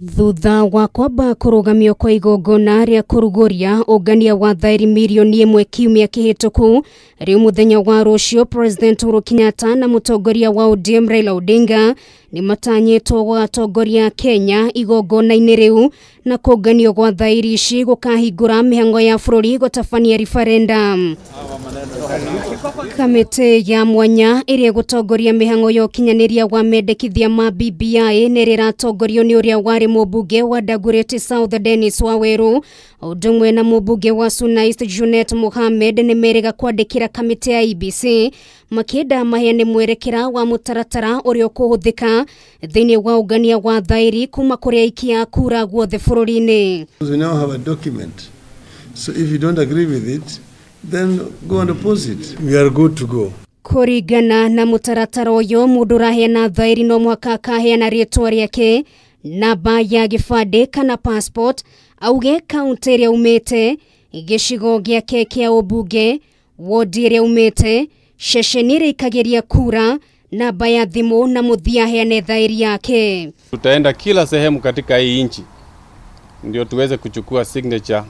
Thutha wa kwamba kũrũgamio kwa igongona rĩa kũrugũria ũngania wa thaĩri mirioni 1 kiumia kĩhĩtũku, rĩu mũthenya wa rũciũ President Uhuru Kenyatta na mũtongoria wa ODM Raila Odinga nĩ matanyĩtwo gũgatongoria Kenya igongona-inĩ rĩu, na kũnganio gwa thaĩri ici gũkahingũra mĩhang'o ya bũrũri gũtabania referendum. Kamĩtĩ ya mwanya ĩrĩa ĩgũtongoria mĩhang'o ya ũkinyanĩria wa mendekithia ma BBI nĩ ĩratongorio nĩ ũrĩa warĩ mũmbunge wa Dagoretti South Dennis Waweru, ũndũ ũmwe na mũmbunge wa Suna East Junet Mohamed nĩ merĩga kwandĩkĩra kamĩtĩ ya IEBC makĩenda maheane mwerekera wa mũtaratara ũrĩa ũkũhũthĩka thĩinĩ wa ũngania wa thaĩri kuma kũrĩ aikia a kura guothe bũrũri-inĩ. We now have a document, so if you don't agree with it, then go and oppose it. We are good to go. Kũringana na mũtaratara ũyũ, mũndũ ũraheana thaĩri no mũhaka akaheana rĩtwa rĩake, namba ya gĩbandĩ kana passport, auge kaunti ĩrĩa aumĩte, gĩcigo gĩake kĩa ũmbunge, wodi ĩrĩa aumĩte, ceceni ĩrĩa aikagĩria kura, namba ya thimũ na mũthia aheane thaĩri yake. Tutaenda kila sehemu katika hii nchi ndio tuweze kuchukua signature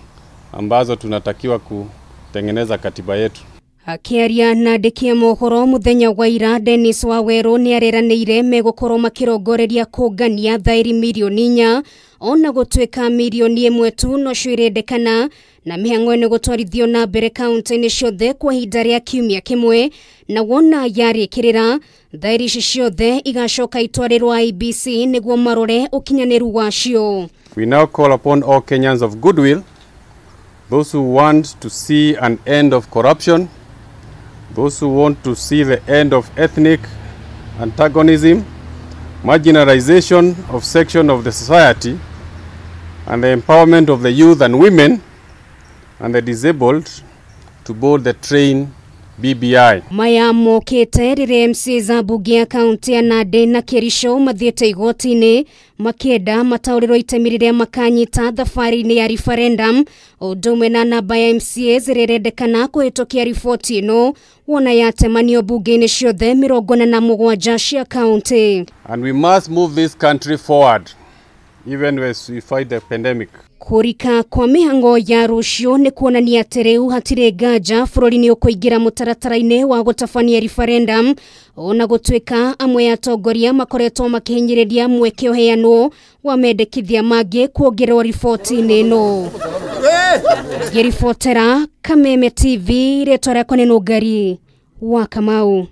ambazo tunatakiwa kutengeneza katiba yetu. Akĩaria na andĩki a mohoro mũthenya wa ira, Dennis Waweru nĩ areranĩire megũkorwo makĩrongoreria kũngania thaĩri mirioni 4, ona gũtuĩka mirioni 1 tu nocio irendekana, na mĩhang'o ĩno gũtwarithio na mbere kaunti-inĩ ciothe kwa ihinda rĩa kiumia kĩmwe, na wona yarĩkĩrĩra thaĩri ici ciothe igacoka itwarĩrwo IEBC nĩguo marore ũkinyanĩru wacio. We now call upon all Kenyans of goodwill, those who want to see an end of corruption, those who want to see the end of ethnic antagonism, marginalization of section of the society, and the empowerment of the youth and women and the disabled to board the train BBI. Maya mokĩte rĩrĩa MCAs a mbunge ya kaunti ya Nandi na Kericho mathiĩte igoti-inĩ makĩenda mataũrĩrwo itemi rĩrĩa makanyita thabarĩ-inĩ ya referendum, ũndũ ũmwe na namba ya MCAs ĩrĩa ĩrendekana kũhĩtũkia riboti ĩno wona yatemanio mbunge-inĩ ciothe 47 cia kaunti. And we must move this country forward even as we fight the pandemic. Kũrika kwa mĩhang'o ya rũciũ nĩ kuonania atĩ rĩu hatirĩ nganja bũrũri nĩ ũkũingĩra mũtaratara-inĩ wa gũtabania referendum, ona gũtuĩka amwe atongoria makoretwo makĩhinyĩrĩria mweke ũheanwo wa mendekithia mangĩ kuongererwo riboti-inĩ ĩno. Ngĩribotera Kameme TV, rĩtwa rĩakwa nĩ Nũngari wa Kamau.